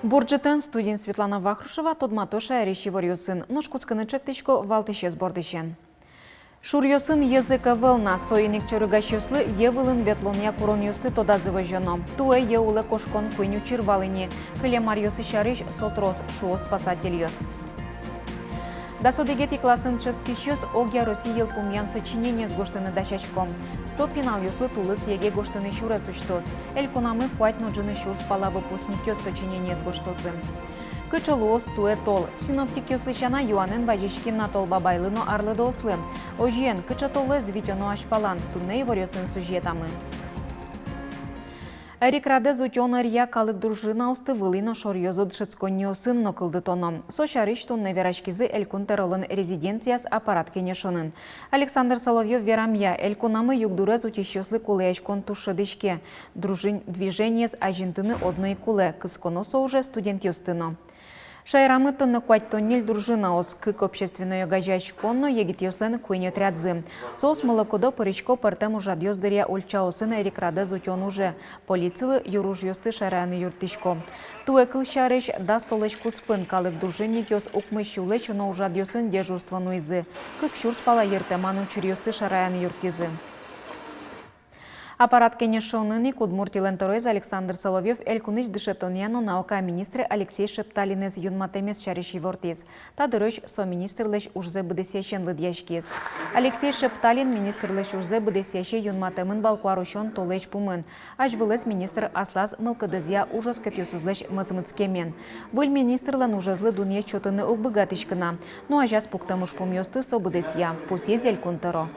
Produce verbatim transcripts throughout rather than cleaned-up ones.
Бур ӝытэн! Студиын Светлана Вахрушева. Тодмато шаерысь иворъёсын. Нош кутскыны чектӥсько валтӥсез бордысен. Шуръёсын йӧзык ӧвӧл на, соин ик чорыгасьёслы йӧ вылын ветлонъя куронъёсты тодазы возёно. Туэ йӧ улэ кошкон куинь учыр вал ини, кылем аръёсы сярысь со трос, шуо спасательёс. Дас одӥгетӥ классын дышетскисьёс огъяроссий йылпумъян сочинениез гожтыны дасясько. Со пиналъёслы тулыс ЕГЭ гожтыны сюрес усьтоз. Элькунамы куать но ӝыны сюрс пала выпускникъёс сочинениез гожтозы. Кыӵе луоз туэ тол? Синоптикъёслы сяна, юанэн вазиським на Тол Бабайлы но арлыдоослы. Озьыен, кыӵе толэз витёно азьпалан? Туннэ иворъёсын сюжетамы. Эрикрадэз утён ӧръя калык дружинаосты вылӥ но шоръёзо дышетсконниосын но кылдытоно. Со сярысь туннэ вераськизы Элькун тӧролэн резиденцияз аппарат кенешонын. Александр Соловьёв верамъя, элькунамы югдурез утисьёслы кулэяськон туж шӧдӥське. Дружин движениез азинтыны одно ик кулэ, кысконо со уже студентъёсты но. Шаерамы туннэ куатьтон ньыль дружинаос, кык общественной огазеяськон но егитъёслэн куинь отрядзы. Соос мылокыдо пырисько пӧртэм ужрадъёс дыръя ульчаосын эрикрадэз утён уже, полицилы юружъёсты шараяны юрттӥсько. Туэ, кылсярысь, дас толэзь куспын калык дружинникъёс укмыс сюлэсь уно ужрадъёсын дежурство нуизы, кык сюрс пала йыртэман учыръёсты шараяны юрттӥзы. Аппарат кенешонын ик Удмуртилэн тӧроез Александр Соловьёв элькунысь дышетонъя но наукая министрэ Алексей Шепталинэз юнматэмез сярысь ивортӥз. Та дырозь со министрлэсь ужзэ быдэсъясен лыдъяськиз. Алексей Шепталин министрлэсь ужзэ быдэсъясе юнматэмын вал куарусён толэзь пумын. Азьвылэз министр аслаз мылкыдызъя ужоскытъёсызлэсь мӧзмытскемен. Выль министрлэн ужезлы дунъет сётыны уг быгатӥськы на, но азяз пуктэм ужпумъёсты со быдэсъя, пусйиз Элькун тӧро.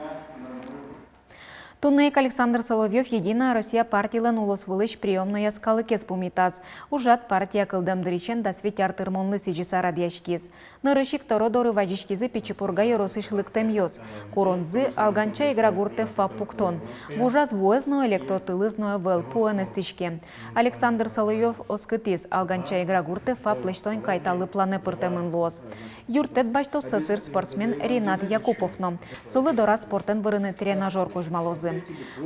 Туннэ ик Александр Соловьёв «Единая Россия» партилэн улосвылысь приёмнояз калыкез пумитаз. Ужрад партия кылдэм дырысен дас вить ар тырмонлы сӥзьыса радъяськиз. Нырысь ик тӧро доры вазиськизы Пичи Пурга ёросысь лыктэмъёс. Куронзы — Алганча-Игра гуртэ ФАП пуктон. Вужаз вуэз но, электро тылыз но ӧвӧл, пуэн эстӥське. Александр Соловьёв оскытӥз, Алганча-Игра гуртэ ФАП лэсьтон кайталы планэ пыртэмын луоз. Юрттэт басьтоз сӧсыр спортсмен Ринат Якупов но. Солы дораз спортэн вырыны тренажёр кузьмалозы.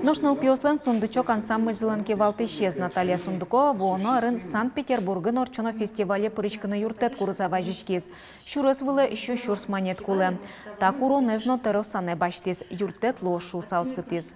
Нош нылпиослэн «Сундучок» ансамбльзылэн кивалтӥсез Наталья Сундукова вуоно арын Санкт-Петербургын ортчоно фестивале пыриськыны юрттэт курыса вазиськиз. Сюрес вылэ сю сюрс манет кулэ. Та куронэз но тӧро санэ басьтӥз, юрттэт луоз шуыса оскытӥз.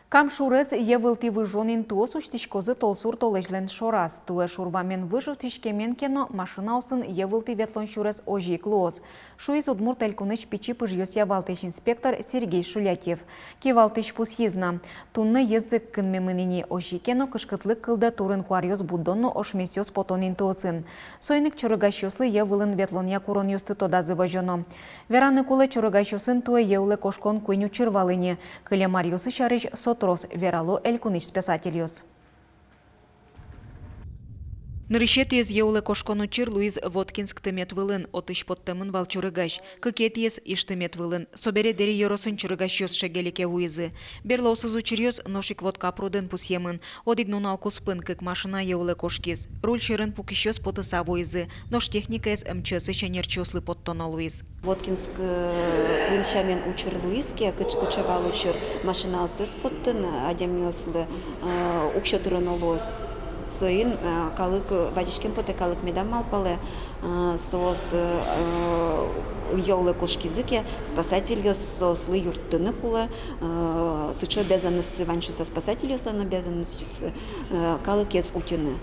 Кам шурез йӧ вылтӥ выжон интыос усьтӥськозы толсур толэзьлэн шораз. Туэ шур вамен выж усьтӥськемен ке но, машинаосын йӧ вылтӥ ветлон сюрес озьы ик луоз, шуиз Удмурт Элькунысь пичи пыжъёсъя валтӥсь инспектор Сергей Шулятьев. Кивалтӥсь пусйиз на, туннэ йӧзык кынмемын ини, озьы ке но кышкытлык кылдэ турын-куаръёс будон но ошмесъёс потон интыосын. Соин ик чорыгасьёслы йӧ вылын ветлонъя куронъёсты тодазы возёно. Вераны кулэ, чорыгасьёсын туэ йӧ улэ кошкон куинь учыр вал ини. Кылем аръёсы сярысь со трос, верало элькунысь спасательёс. Нырысетӥез йӧ улэ кошкон учыр луиз Воткинск тымет вылын, отысь поттэмын вал чорыгась. Кыкетӥез Иж тымет вылын. Собере Дэри ёросын чорыгасьёс шегелике вуизы. Берлоосыз учыръёс нош ик Вотка прудын пусъемын. Одӥг нунал куспын кык машина йӧ улэ кошкиз. Руль сьӧрын пукисьёс потыса вуизы, нош техникаез МЧС-ысь ӧнерчиослы поттоно луиз. Воткинск, э, пын сямен учыр луиз ке, кыӵ-, кыӵе вал учыр: машинаосыз поттыны адямиослы, э, уксё тырыны луоз. Соин, э, калык, э, вазиськем потэ, калык медам малпалэ, э, соос, э, э, йӧ улэ кошкизы ке, спасательёс соослы юрттыны кулэ, э, сыӵе обязанностьсы вань шуыса, спасательёслэн обязанностьсы, э, калыкез утьыны.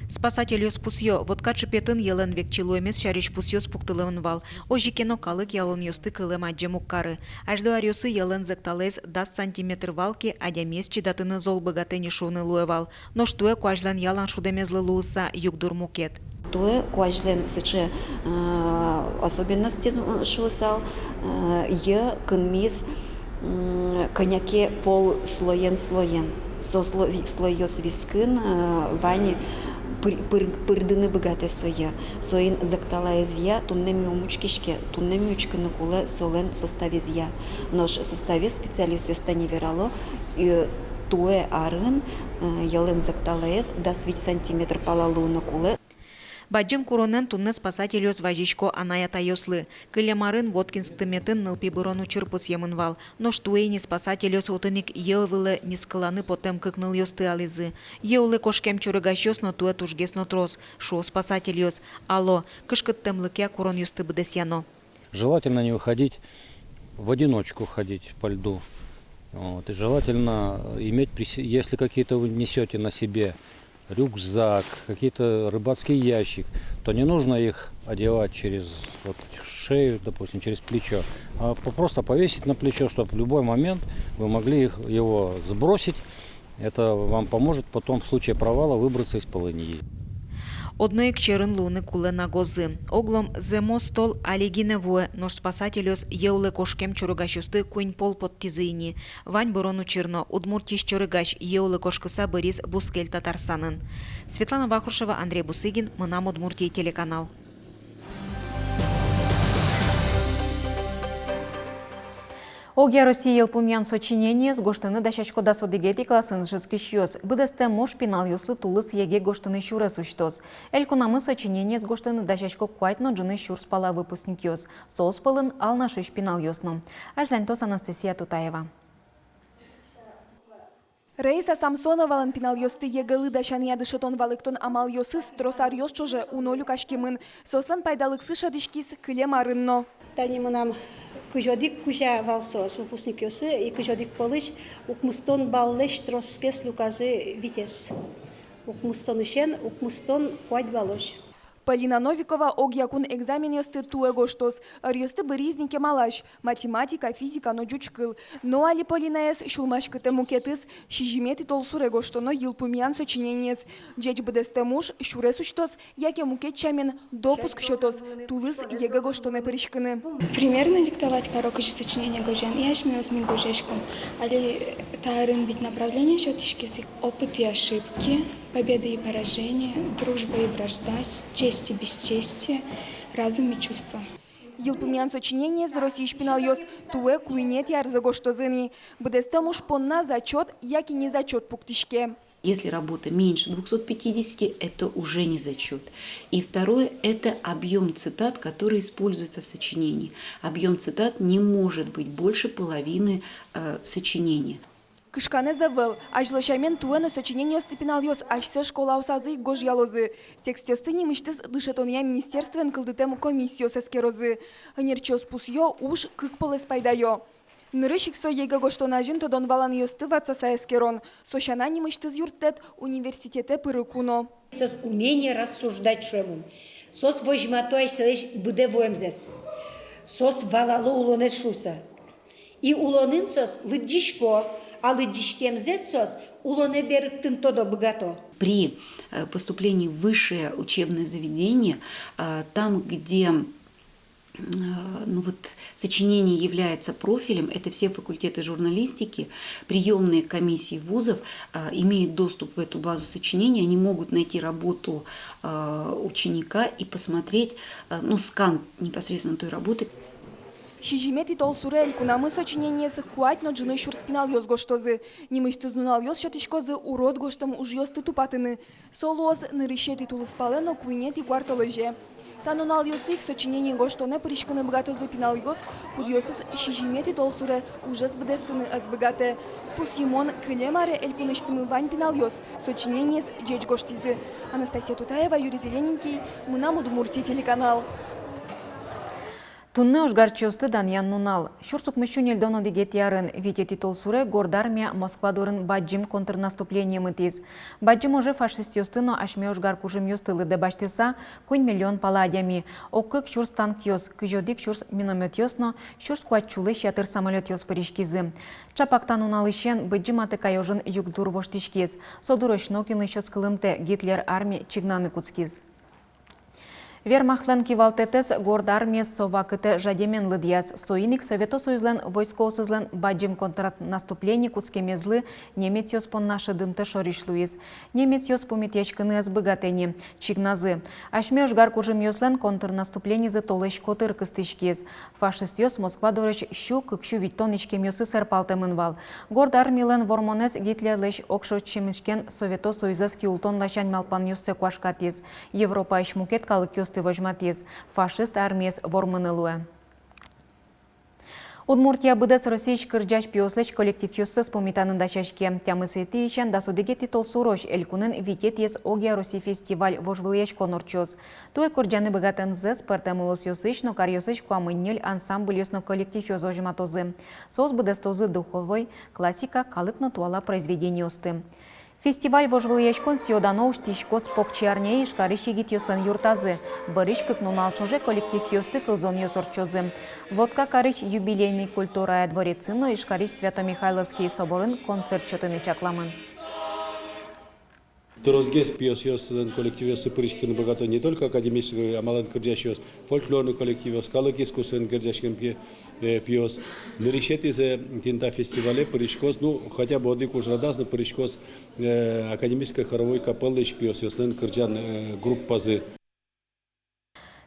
Спасательёс пусъё, Вотка чыпетын йӧлэн векчи луэмез сярысь пусъёс пуктылэмын вал. Озьы ке но, калык ялонъёсты кылэм адӟем уг кары. Азьло аръёсы йӧлэн зӧкталаез дас сантиметр вал ке, адямиез чидатыны зол быгатэ ни шуыны луэ вал. Нош туэ куазьлэн ялан шудэмезлы луыса югдур мукет. Туэ куазьлэн сыӵе, э, особенностез, м, шуысал, э, йӧ кынмиз, м, кӧня ке пол слоен, слоен. Со сло-, слойёс вискын, э, вань пыр-, пыр-, пырдыны быгатэ со йӧ. Соин зӧкталаезъя туннэ ми ум учкиське, туннэ ми учкыны кулэ солэн составезъя. Нош составез специалистъёс тани верало, э, туэ арын, э, йӧлэн зӧкталаез дас вить сантиметр пала луыны кулэ. Бадӟым куронэн туннэ спасательёс вазисько анай-атайёслы. Кылем арын Воткинск тыметын нылпи бырон учыр пусъемын вал. Нош туэ ини спасательёс отын ик йӧ вылэ нискыланы потэм кык нылъёсты алӥзы. Йӧ улэ кошкем чорыгасьёс но туэ тужгес но трос, шуо спасательёс. Ало, кышкыттэмлыкъя куронъёсты быдэсъяно. Желательно не выходить в одиночку, ходить по льду. Вот. И желательно иметь при се-, если какие-то вы несёте на себе рюкзак, какие-то рыбацкий ящик, то не нужно их одевать через вот шею, допустим, через плечо, а по-, просто повесить на плечо, чтобы в любой момент вы могли их, его сбросить. Это вам поможет потом в случае провала выбраться из полыньи. Одно ик черын луыны кулэ на гозы. Оглом зэмос тол али гинэ вуэ, нош спасательёс йӧ улэ кошкем чорыгасьёсты куинь пол поттӥзы ини. Вань бырон учыр но, Удмуртиысь чорыгась йӧ улэ кошкыса быриз бускель Татарстанын. Светлана Вахрушева, Андрей Бусыгин, «Мынам Удмуртие» телеканал. Огъя Россия йылпумъян сочинениез гожтыны дасясько дас одӥгетӥ классын дышетскисьёс. Быдэстэм уж пиналъёслы тулыс ЕГЭ гожтыны сюрес усьтоз. Элькунамы сочинениез гожтыны дасясько куать но ӝыны сюрс пала выпускникъёс. Соос пӧлын Алнашысь пиналъёс но. Азьланьтоз Анастасия Тутаева. Раиса Самсоновалэн пиналъёсты ЕГЭ-лы дасянъя дышетон-валэктон амалъёсыз трос аръёс ӵоже уно люкаськемын. Соослэн пайдалыксы шӧдӥськиз кылем арын но. Тани мынам кызь одӥг кузя вал соос, выпускникъёсы, и кызь одӥг пӧлысь укмыстон баллэсь тросгес люказы витез. Укмыстонысен укмыстон куать баллозь. Полина Новикова огъякун экзаменъёсты туэ гожтоз. Ӧръёсты быриз ни кемалась: математика, физика но ӟуч кыл. Но али Полинаез сюлмаськытэ мукетыз: сизьыметӥ толсуре гожтоно йылпумъян сочинениез. Ӟеч быдэстэм уж сюрес усьтоз яке, мукет сямен, допуск сётоз тулыс ЕГЭ гожтонэ пыриськыны. Примерно диктовать каро, кызьы сочинение гожъян, и асьмеос ми гожъяськом. Али та арын вить направление сётӥськиз: опыт и ошибки, победы и поражения, дружба и вражда, честь и бесчестие, разум и чувства. Йылпумъян сочинениез Россиысь пиналъёс туэ куинетӥ арзэ гожтозы ни. Быдэстэм уж понна зачёт яке незачёт пуктӥське. Если работа меньше двухсот пятидесяти, это уже не зачёт. И второе, это объём цитат, который используется в сочинении. Объём цитат не может быть больше половины, э, сочинения. Кышканэз ӧвӧл, азьло сямен туэ но сочинениосты пиналъёс асьсэ школаосазы ик гожъялозы. Текстъёсты нимысьтыз дышетонъя министерствоен кылдытэм комиссиос эскерозы. Ӧнерчиос пусъё, уж кык полэс пайдаё. Нырысь ик со ЕГЭ гожтон азьын тодон-валанъёсты ватсаса эскерон. Со сяна нимысьтыз юрттэт университетэ пырыку но. Соос умение рассуждать шуэмын. Соос возьмато асьсэлэсь быдэ вуэмзэс. Соос валало улонэз шуыса. И улонын соос лыдӟисько, а лыдӟиськемзэс соос улонэ берыктыны тодо, быгато. При, э, поступлении в высшее учебное заведение, э, там, где, э, ну вот, сочинение является профилем, это все факультеты журналистики, приёмные комиссии вузов, э, имеют доступ в эту базу сочинений, они могут найти работу, э, ученика и посмотреть, э, ну, скан непосредственно той работы. Сизьыметӥ толсуре элькунамы сочинениез куать но ӝыны сюрс пиналъёс гожтозы. Нимысьтыз нуналъёс сётӥськозы урод гожтэм ужъёсты тупатыны. Со луоз нырысетӥ тулыспалэ но куинетӥ куартолэзе. Та нуналъёсы ик сочинение гожтонэ пыриськыны быгатозы пиналъёс, кудъёсыз сизьыметӥ толсуре ужез быдэстыны ӧз быгатэ. Пусйымон, кылем аре элькунысьтымы вань пиналъёс сочинениез ӟеч гожтӥзы. Анастасия Тутаева, Юрий Зелененький, «Мынам Удмуртие» телеканал. Туннэ ожгарчиосты данъян нунал. Сюрс укмыссю ньыльдон одӥгетӥ арын, витетӥ толсуре, Горд Армия Москва дорын бадӟым контрнаступление мытӥз. Бадӟым оже фашистъёсты но асьме ожгар кужымъёсты лыдэ басьтыса, куинь миллион пала адями, ог кык сюрс танкъёс, кызь одӥг сюрс миномётъёс но сюрс куать сюлэсь ятыр самолётъёс пыриськизы. Чапак та нуналысен Быдӟым Атыкай ожын югдур воштӥськиз. Со дырозь нокинлы сётскылымтэ: Гитлер арми чигнаны кутскиз. Вермахтлэн кивалтэтэз Горд Армиез со вакытэ жадемен лыдъяз. Соин ик Совето Союзлэн войскоосызлэн бадӟым контрнаступление кутскемезлы немецъёс понна шӧдымтэ шорысь луиз. Немецъёс пумитъяськыны ӧз быгатэ ни, чигназы. Асьме ожгар кужымъёслэн контрнаступленизы толэзь котыр кыстӥськиз. Фашистъёс Москва дорозь сю-кык сю витьтон иськемъёсы сэрпалтэмын вал. Горд Армилэн вормонэз Гитлерлэсь огшоры сямъяськем Совето Союзэз киултон ласянь малпанъёссэ куашкатӥз, Европаысь мукет калыкъёсты возьматӥз. Фашист армиез вормыны луэ. Удмуртия быдэс Россиысь кырӟась пиослэсь коллективъёссэс пумитаны дасяське. Тямысэтӥысен дас одӥгетӥ толсурозь элькунын витетӥез огъя Росси фестиваль-вожвылъяськон ортчоз. Туэ кырӟаны быгатэмзэс пӧртэм улосъёсысь но каръёсысь куамын ньыль ансамбльёс но коллективъёс возьматозы. Соос быдэстозы духовой, классика, калык но туала произведениосты. Фестиваль-вожвылъяськон сӥё-дано усьтӥськоз покчиарняе Ижкарысь егитъёслэн юртазы. Бӧрысь кык нунал ӵоже коллективъёсты кылзонъёс ортчозы Воткакарысь Юбилейный культурая дворецын но Ижкарысь Свято-Михайловский соборын концерт сётыны чакламын. Тросгес пиосъёслэн коллективъёссы пыриськыны быгато не только академической амалэн кырӟасьёс, фольклорный коллективъёс, калык искусствоен герӟаськем пи-, э, пиос. Нырысетӥзэ тӥни та фестивале пыриськоз, ну, хотя бы одӥг ужрадаз но пыриськоз, э, академической хоровой капеллаысь пиосъёслэн кырӟан, э, группазы.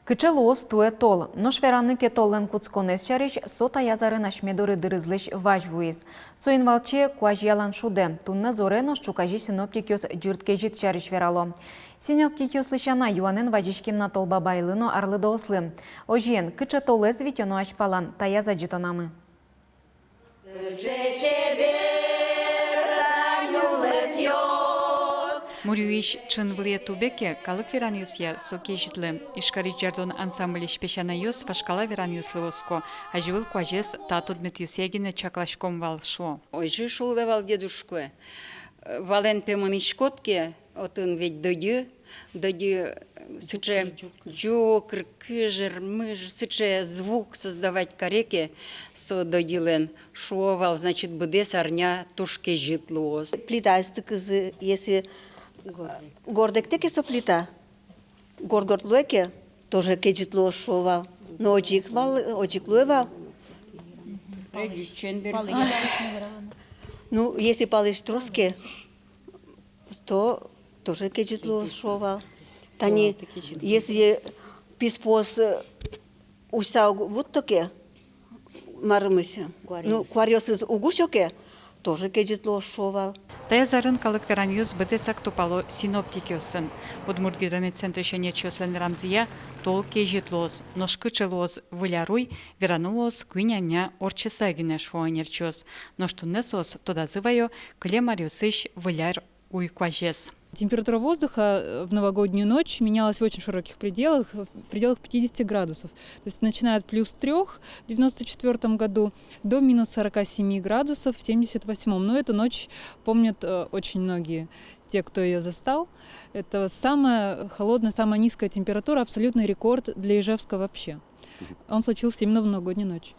Кыӵе луоз туэ тол? Нош вераны ке толлэн кутсконэз сярысь, со таяз арын асьме доры дырызлэсь вазь вуиз. Соин валче куазь ялан шудэ, туннэ зоре, нош ӵуказе синоптикъёс ӟырт кезьыт сярысь верало. Синоптикъёслы сяна, юанэн вазиськем на Тол Бабайлы но арлыдоослы. Озьыен, кыӵе толэз витёно азьпалан, таяз адӟытонамы. Муръюысь ӵын вылэ тубе ке, калык веранъёсъя со кезьытлы. Ижкарысь «Ӟардон» ансамбльысь песянайёс вашкала веранъёслы оско: азьвыл куазез та тодметъёсъя гинэ чакласьком вал, шуо. Озьы шуылэ вал дедушкае: валэн, пе, мынӥськод ке, отын ведь дӧдьы, дӧдьы сыӵе ӟукыр, кыжыр, мыжыр, сыӵе звук создавать каре ке со дӧдьылэн, шуо вал, значит, быдэс арня туж кезьыт луоз. Плитаез тыкызы, если гордэктэ ке со плита, горд-горд луэ ке, тоже кезьыт луоз, шуо вал. Но озьы ик вал, озьы ик луэ вал. Ну, если палысь трос ке, то тоже кезьыт луоз, шуо вал. Тани, если писпуос, э, усьса уг вутто ке, марымысь, ну, куаръёсыз уг усё ке, тоже кезьыт луоз, шуо вал. Таяз арын калык веранъёс быдэсак тупало синоптикъёсын. Удмурт гидрометцентрысь ӧнерчиослэн верамзыя, тол кезьыт луоз, нош кыӵе луоз Выль ар уй, вераны луоз куинь арня ортчыса гинэ, шуо ӧнерчиос. Нош туннэ соос тодазы ваё кылем аръёсысь Выль ар уй куазез. Температура воздуха, э, в новогоднюю ночь менялась в очень широких пределах, в пределах пятидесяти градусов. То есть, начиная от плюс трёх в девяносто четвёртом году до минус сорока семи градусов в семьдесят восьмом. Но эту ночь помнят, э, очень многие, те, кто её застал. Это самая холодная, самая низкая температура, абсолютный рекорд для Ижевска вообще. Он случился именно в новогоднюю ночь.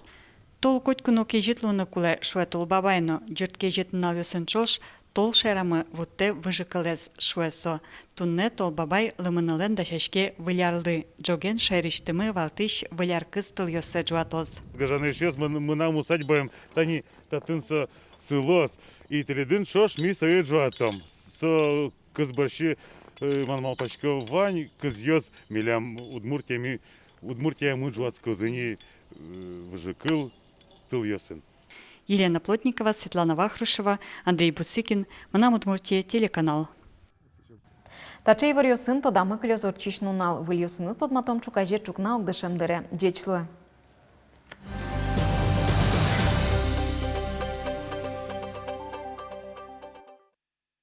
Тол котьку но кезьыт луыны кулэ, шуэ Тол Бабай но. Ӟырт кезьыт нуналъёсын ӵош тол шаерамы вуттэ выжыкылэз, шуэ со. Туннэ Тол Бабай лымынылэн дасяське Выль арлы. Ӝоген шаерысьтымы валтӥсь Выль ар кыз тылъёссэ ӝуатоз. Гажано эшъёс, мын-, мынам усадьбаем тани татын со сылоз. И тӥледын ӵош ми сое ӝуатом. Со кыз бӧрсьы, э, мон малпасько, вань кызъёс милям Удмуртиямы, Удмуртиямы ӝуатскозы ини, э, выжыкыл тылъёсын. Елена Плотникова, Светлана Вахрушева, Андрей Бусыкин, «Мынам Удмуртие» телеканал. Таӵе иворъёсын тодамы кылёз ортчись нунал. Выльёсыныз тодматом ӵуказе ӵукна огдышем дыре. Ӟеч луэ.